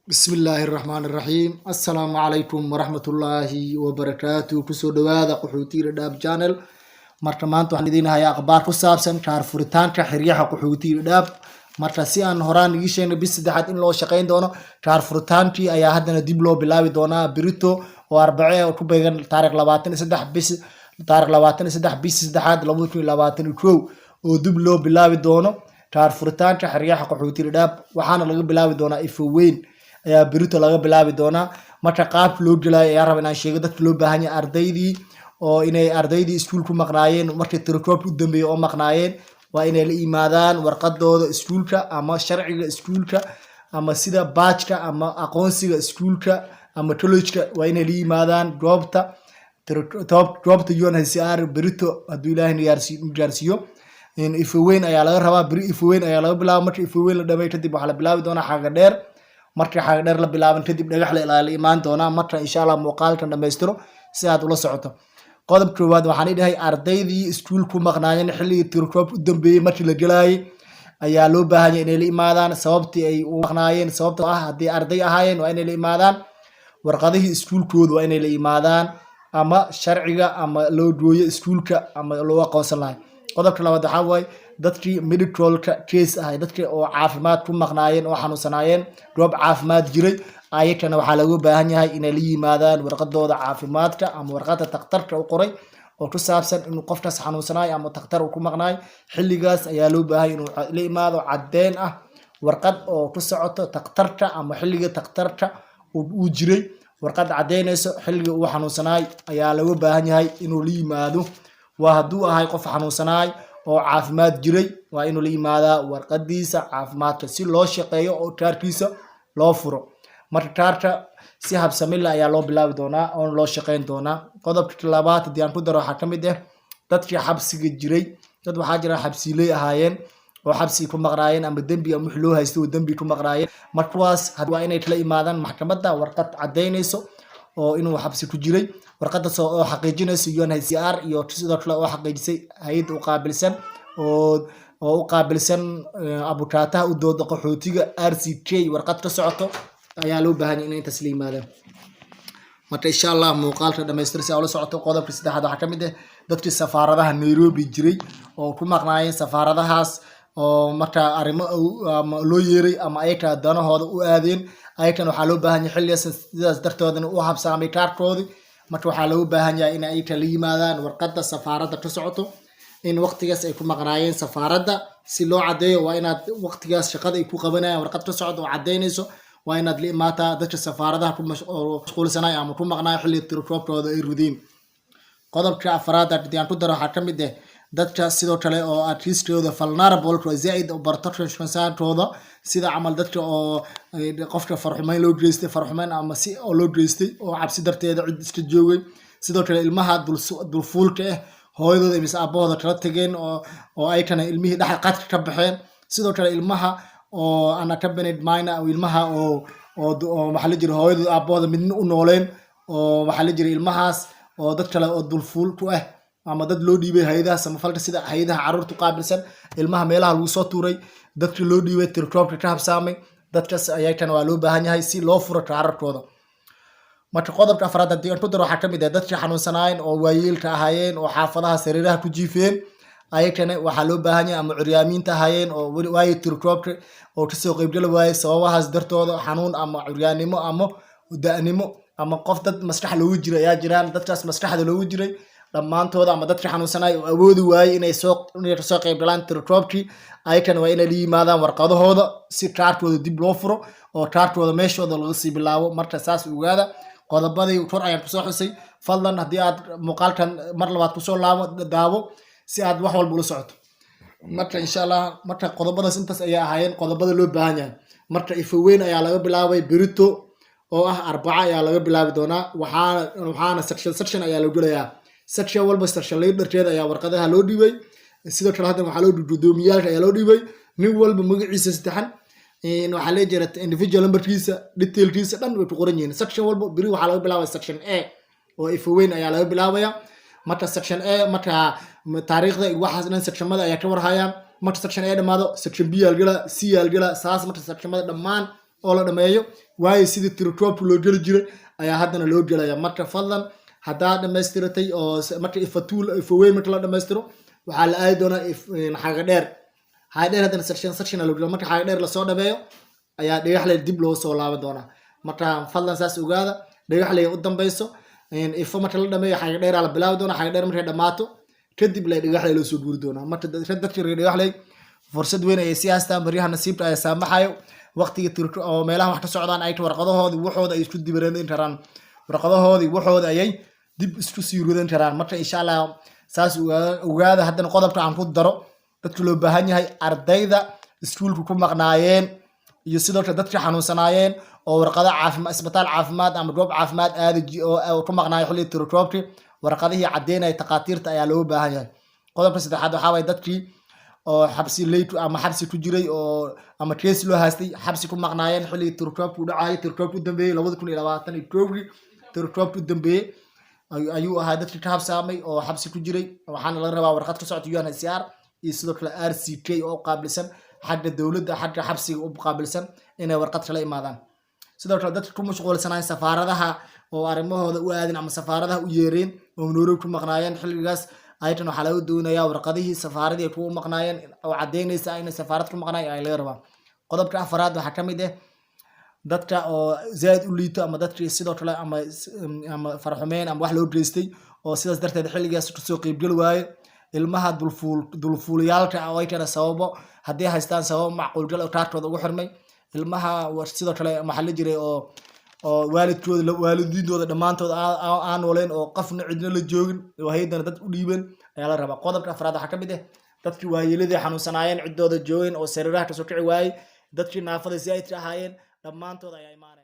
Bismi illaahi raxmaan raxiim. Assalaamu calaykum waraxmatullaahi wabarakaatu. Kusoo dhawaada Qaxootiga Dhadhaab Channel. Marka maanta waxaan idiin hayaa akhbaar ku saabsan kaar furitaanka xeryaha Qaxootiga Dhadhaab. Marka si aan horaan igi sheegnay, bis saddexaad in loo shaqeyn doono kaar furitaankii ayaa haddana dib loo bilaabi doonaa berito oo Arbace oo ku beegan taarikh 23 bis, taarikh 23 bis saddexaad 2021, oo dib loo bilaabi doono kaar furitaanka xeryaha Qaxootiga Dhadhaab. Waxaana laga bilaabi doonaa Ifoweyn ayaa berito laga bilaabi doonaa. Marka qaabka loo gelaayo ayaa raba inaan sheego dadka loo baahan yahay, ardaydii oo inay ardaydii iskuul ku maqnaayeen markii tirakoobka u dambeeyay oo maqnaayeen, waa inay la yimaadaan warqadooda iskuulka ama sharciga iskuulka ama sida badge-ka ama aqoonsiga iskuulka ama college-ka. Waa inay la yimaadaan goobta UNHCR berito, hadduu Ilaahay gaarsiiyo. Ifoweyn ayaa laga rabaa beri, Ifoweyn ayaa laga bilaaba. Marka Ifoweyn la dhamay kadib, waxaa la bilaabi doonaa Xaga Dheer. Marka Xaga Dheer la bilaaban kadib, Dhagaxle la imaan doonaa. Marka insha Allah muuqaalkan dhamaystiro si aad ula socoto. Qodob koowaad waxaan idhahay, ardaydii iskuul ku maqnaayeen xilligii tirkoob u dambeeyey markii la gelaayay ayaa loo baahanya inay la imaadaan sababtii ay u maqnaayeen. Sababta ah, haddii arday ahaayeen, waa inay la imaadaan warqadihii iskuulkooda, waa inay la imaadaan ama sharciga ama loo gooyo iskuulka ama loo aqoonsan lahay. Qodobka labaad waxaa waaye dadkii medicalka case ahay, dadkii oo caafimaad ku maqnaayeen oo xanuunsanaayeen, goob caafimaad jiray, ayakana waxaa looga baahan yahay inay la yimaadaan warqadooda caafimaadka ama warqada takhtarka u qoray oo ku saabsan inuu qofkaas xanuunsanaayo ama takhtar uu ku maqnaayo xilligaas. Ayaa loo baahan inuu la imaado caddeyn ah, warqad oo ku socoto takhtarka ama xilliga takhtarka uu jiray, warqad caddeynayso xilliga uu xanuunsanaay ayaa looga baahan yahay inuu la yimaado. Waa hadduu ahay qof xanuunsanaay oo caafimaad jiray, waa inuu la yimaadaa warqadiisa caafimaadka si loo shaqeeyo oo kaarkiisa loo furo. Marka kaarka si habsamila ayaa loo bilaabi doonaa oona loo shaqeyn doonaa. Qodobka labaad haddii aan ku daro, waxaa ka mid ah dadkii xabsiga jiray. Dad waxaa jira xabsiiley ahaayeen oo xabsi ku maqnaayeen ama dembi ama wix loo haysto oo dembi ku maqnaayeen. Marka kuwaas waa inay kala imaadaan maxkamadda warqad caddaynayso oo inuu xabsi ku jiray, warqadaas oo xaqiijinayso UNHCR iyo sidoo kale oo xaqiijisay hay'adda u qaabilsan oo u qaabilsan abukaataha u dooda qaxootiga, RCK, warqad ka socoto ayaa loo baahan yahay inay intaas la yimaadaan. Marka insha Allah muuqaalka dhamaystir si aa ula socoto. Qodobka saddexaad waxaa ka mid ah dadkii safaaradaha Nairobi jiray oo ku maqnaayeen safaaradahaas, oo marka arrimo ama loo yeeray ama ayaka danahooda u aadeen, ayakan waxaa loo baahan yahay xilligaas sidaas dartoodana u habsaamay kaarkoodii. Marka waxaa loogu baahan yahay in ayaka la yimaadaan warqadda safaaradda ka socoto in waqtigaas ay ku maqnaayeen safaaradda si loo caddeeyo. Waa inaad waqtigaas shaqada ay ku qabanayaan warqad ka socdo oo caddeynayso waa inaad la imaataa, dadka safaaradaha ku mashquulsanay ama ku maqnaay xilliga tirakoobkooda ay rudeen. Qodobka afraad haddii aan ku daro, waxaa ka mid ah dadka sidoo kale oo at riskooda vulnerable oo zaaid oo protection concern-kooda, sida camal dadka oo qofka farxumeyn loo geystay, farxumeyn ama si oo loo geystay oo cabsi darteeda cid iska joogay. Sidoo kale ilmaha dulfuulka ah, hooyadooda mise aabahooda kala tageen oo ayakana ilmihii dhex qadka ka baxeen. Sidoo kale ilmaha oo unaccompanied minor, oo ilmaha oo maxaa la jira, hooyadooda aabahooda midna u nooleen, oo waxaa la jira ilmahaas oo dad kale oo dulfuul ku ah ama dad loo dhiibay hay'adaha samafalka, sida hay'adaha carruurta qaabilsan, ilmaha meelaha lagu soo tuuray, dadkii loo dhiibay tirkoobka ka habsaamay, dadkaas ayakana waa loo baahan yahay si loo furo kaararkooda. Marka qodobka afraad haddii aan ku daro, waxaa ka mid ah dadkii xanuunsanaayeen oo waayeelka ahaayeen oo xaafadaha sariiraha ku jiifeen, ayakana waxaa loo baahan yahay, ama curyaamiinta ahaayeen oo weli waayo tirkoobka oo kasoo qaybgeli waayey sababahaas dartooda, xanuun ama curyaannimo ama da'nimo ama qof dad maskax loogu jiray ayaa jiraan. Dadkaas maskaxda loogu jiray dhammaantooda ama dadka xanuunsanaya oo awoodi waayey inay kasoo qayb galaan tirkoobkii, ayakana waa inay la yimaadaan warqadahooda si kaarkooda dib loo furo oo kaarkooda meeshooda laga sii bilaabo. Marka saas ogaada, qodobadii kor ayaan kusoo xusay. Fadlan haddii aad muuqaalkan mar labaad kusoo laabo, daawo si aad wax walba ula socoto. Marka insha Allah, marka qodobadaas intaas ayaa ahaayeen qodobada loo baahan yahay. Marka Ifoweyn ayaa laga bilaabay berito oo ah Arbaca ayaa laga bilaabi doonaa. Waxaana section section ayaa loo gelayaa. Section walba section leaderkeeda ayaa warqadaha loo dhiibay. Sidoo kale hadda waxaa loo dhiibay guddoomiyaasha ayaa loo dhiibay, nin walba magaciisa saddexan, waxaa lee jira individual numberkiisa, detailkiisa dhan way ku qoran yihiin. Section walba beri waxaa laga bilaabaya section A oo Ifoweyn ayaa laga bilaabaya. Marka section A, marka taariikhda iyo waxaas dhan sectionmada ayaa ka warhayaan. Marka section A dhamaado, section B yaa la gelaa, C yaa la gelaa, saas. Marka sectionmada dhammaan oo la dhameeyo, waayo sidii tirakoobka loo geli jiray ayaa haddana loo gelaya. Marka fadlan, haddaad dhamaystiratay oo marka Ifo 2, Ifo Weyn marka la dhamaystiro, waxaa la aadi doonaa Xagadheer. Xagadheer haddana section section loo gela. Marka Xagadheer lasoo dhameeyo ayaa Dhagaxley dib loo soo laaban doonaa. Marka fadlan saas ogaada, Dhagaxley u dambeyso. Ifo marka la dhameeyo, Xagadheeraa la bilaabi doonaa. Xagadheer markay dhamaato kadib la Dhagaxley loo soo guuri doonaa. Marka dadka reer Dhagaxley fursad weyn ayay sii haystaan. Baryaha nasiibka ayaa saamaxayo. Waqtiga tirko oo meelaha wax ka socdaan, ay warqadahoodii waxooda ay isku dibareedin karaan, warqadahoodii waxooda ayay dib isku sii ridan karaan. Marka insha Allah saas ogaada. Haddana qodobka aan ku daro, dadka loo baahan yahay, ardayda iskuulka ku maqnaayeen iyo sidoo kale dadka xanuunsanaayeen oo warqado caafimaad, isbitaal caafimaad ama goob caafimaad aadi oo ku maqnaayo xilligii tirakoobki, warqadihii caddeynaya takhaatiirta ayaa looga baahan yahay. Qodobka saddexaad waxaa waye dadkii oo xabsi leyt ama xabsi ku jiray oo ama case loo haystay, xabsi ku maqnaayeen xilligii tirakoobka u dhacayay. Tirakoobka u dambeeyey 2021-kii, tirakoobka u dambeeyey ayuu ahaa dadkii ka habsaamay oo xabsi ku jiray. Waxaana laga rabaa warqad ka socota UNHCR iyo sidoo kale RCK oo qaabilsan xagga dowladda, xagga xabsiga u qaabilsan, inay warqad kala imaadaan. Sidoo kale dadka ku mashquulsanaayeen safaaradaha oo arrimahooda u aadin ama safaaradaha u yeereen oo Nairobi ku maqnaayeen xilligaas, ayatan waxaa laga doonayaa warqadihii safaaradii ay kugu maqnaayeen oo caddeynaysa inay safaarad ku maqnaayeen ayaa laga rabaa. Qodobka afaraad waxaa ka mid ah dadka oo zaaid u liito ama dadkii sidoo kale ama farxumeyn ama wax loo geystay oo sidaas darteed xilligaas kasoo qeybgeli waaye. Ilmaha dulfuulayaalka ah oo ay keena sababo, haddii haystaan sababo macquulgal oo kaarkooda ugu xirmay. Ilmaha sidoo kale maxaa la jiray oo waalidkooda, waalidiintooda dhammaantood aan nooleen oo qofna cidna la joogin oo hay-adana dad u dhiibeen ayaa la rabaa. Qodobka afraad waxaa ka mid ah dadkii waayeeladii xanuunsanaayeen, ciddooda joogeen oo sariiraha kasoo kici waayey, dadkii naafada zaaidka ahaayeen, dhammaantood ayaa imaanaya.